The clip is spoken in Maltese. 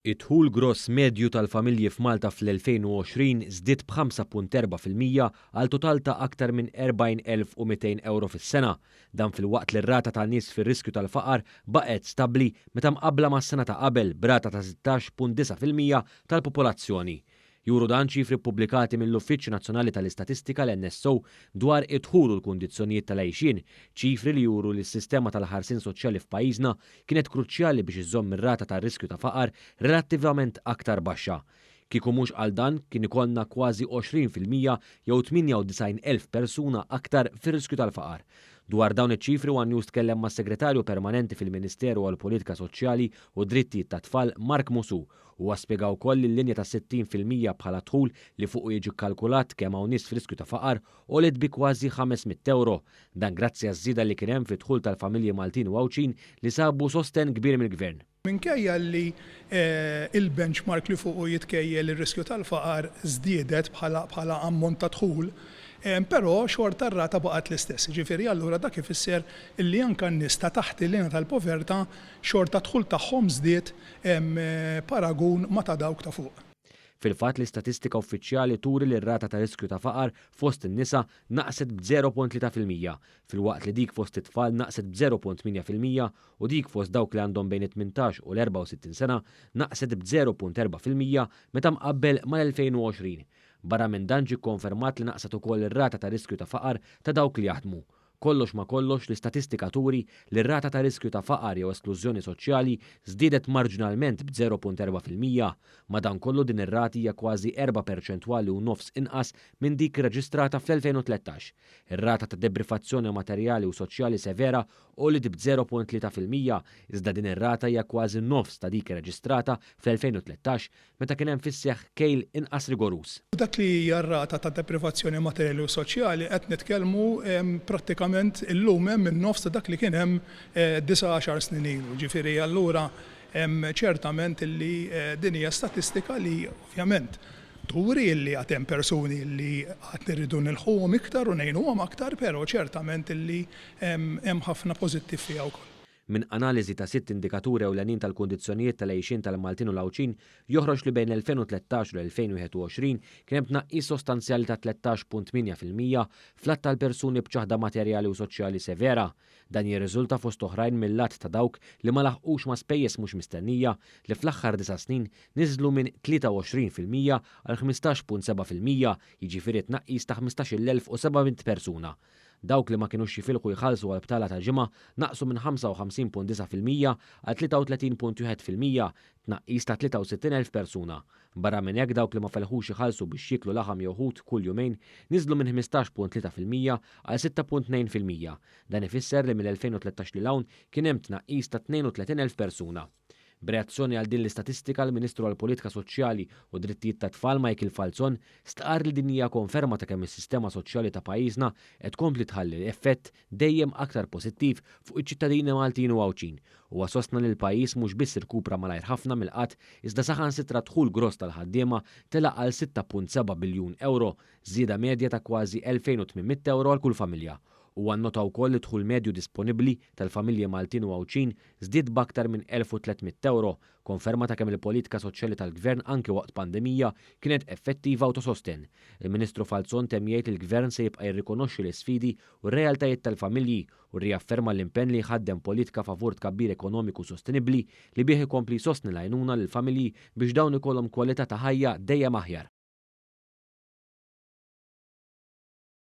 Id-dħul gross medju tal-familji f'Malta fl-2020 żdied b'5.4% għal total ta' aktar minn 40,200 ewro fis-sena. Dan filwaqt li r-rata ta' nies fir-riskju tal-faqar baqgħet stabbli meta mqabbla mas-sena ta' qabel b'rata ta' 16.9% tal-popolazzjoni. Juru dan ċifri ppubblikati mill-Uffiċċju Nazzjonali tal-Istatistika, l-NSO, dwar id-dħul u l-kundizzjonijiet tal-għajxien, ċifri li juru li s-sistema tal-ħarsien soċjali f'pajjiżna kienet kruċjali biex iżżomm ir-rata tar-riskju ta' faqar relattivament aktar baxxa. Kieku mhux għal dan, kien ikollna kważi 20% jew 98,000 persuna aktar fir-riskju tal-faqar. Dwar dawn iċ-ċifri one News tkellem mas-Segretarju Permanenti fil-Ministeru għall-Politika Soċjali u d-Drittijiet tat-Tfal Mark Musù. Huwa spjega wkoll li l-linja ta' 60% bħala dħul li fuqu jiġi kkalkulat kemm hawn nies f'riskju ta' faqar għoliet bi kważi 500 ewro. Dan grazzi għaż-żieda li kien hemm fid-dħul tal-familji Maltin u Għawdxin li sabu sostenn kbir mill-Gvern. Minkejja li il-benchmark li fuqu jitkejjel ir-riskju tal-faqar żdiedet bħala ammont ta' dħul, però xorta r-rata baqgħet l-istess. Jiġifieri allura dak ifisser li anke n-nies ta' taħt il-linja tal-povertà xorta d-dħul tagħhom żdied paragun ma' ta' dawk ta' fuq. Fil-fatt, l-istatistika uffiċjali turi li r-rata ta' riskju ta' faqar fost in-nisa naqset b'0.3%, filwaqt li dik fost it-tfal naqset b'0.8% u dik fost dawk li għandhom bejn it-18 u l-64 sena naqset b'0.4% meta mqabbel mal-2020. Barra minn dan ġie kkonfermat li naqset ukoll ir-rata ta' riskju ta' faqar ta' dawk li jaħdmu. Kollox ma' kollox, l-istatistika turi li r-rata ta' riskju ta' faqar jew esklużjoni soċjali żdiedet marġinalment b'0.4%. Madankollu din ir-rata hija kważi erba' perċentwali u nofs inqas minn dik irreġistrata fl-2013. Ir-rata ta' deprivazzjoni materjali u soċjali severa għoliet b'0.3%, iżda din ir-rata hija kważi nofs ta' dik irreġistrata fl-2013 meta kien hemm fis-seħħ kejl inqas rigoruż. Dak li hija r-rata ta' deprivazzjoni materjali u soċjali qed nitkellmu prattikament illum hemm in-nofs ta' dak li kien hemm disa' għaxar snin ilu. Ġifieri allura ċertament illi din hija statistika li ovvjament turi illi għad hemm persuni li għad irridu nilħquhom iktar u ngħinuhom aktar però ċertament illi hemm ħafna pożittiv fiha wkoll. Minn analiżi ta' sitt indikaturi ewlenin tal-kundizzjonijiet tal-għixien tal-Maltin u l-Għawdxin joħroġ li bejn l-2013 u l-2021 kien hemm tnaqqis sostanzjali ta' 13.8% fl-għadd tal-persuni b'ċaħda materjali u soċjali severa. Dan jirriżulta fost oħrajn mill-għadd ta' dawk li ma laħqux ma' spejjeż mhux mistennija li fl-aħħar disa' snin niżlu minn 23% għal 15.7%, jiġifieri tnaqqis ta' 15,700 persuna. Dawk li ma kinux jifilħu jħallsu għal btala ta' ġimgħa naqsu minn 55.9% għal 33.1%, tnaqqis ta' 63,000 persuna. Barra minn hekk dawk li ma felħux iħallsu biex jieklu laħam jew ħut kull jumejn niżlu minn 15.3% għal 6.2%. Dan ifisser li mill-2013 lil hawn kien hemm tnaqqis ta' 32,000 persuna. B'reazzjoni għal din l-istatistika, l-Ministru għall-Politika Soċjali u Drittijiet tat-Tfal Michael Falzon stqarr li din hija konferma ta' kemm is-sistema soċjali ta' pajjiżna qed tkompli tħalli effett dejjem aktar pożittiv fuq iċ-ċittadini Maltin u Għawdxin. Huwa sostna li l-pajjiż mhux biss irkupra malajr ħafna mill-qgħad iżda saħansitra d-dħul gross tal-ħaddiema tela' għal 6.7 biljun ewro, żieda medja ta' kważi 2,800 ewro għal kull familja. Huwa nnota wkoll li d-dħul medju disponibbli tal-familji Maltin u Għawdxin żdied b'aktar minn 1,300 ewro, konferma ta' kemm il-politika soċjali tal-Gvern anki waqt pandemija kienet effettiva u ta' sostenn. Il-Ministru Falzon temm jgħid li l-Gvern se jibqa' jirrikonoxxi l-isfidi u r-realtajiet tal-familji u rriafferma l-impenn li jħaddem politika favur tkabbir ekonomiku sostenibbli li bih ikompli jsostni l-għajnuna lill-familji biex dawn ikollhom kwalità ta' ħajja dejjem aħjar.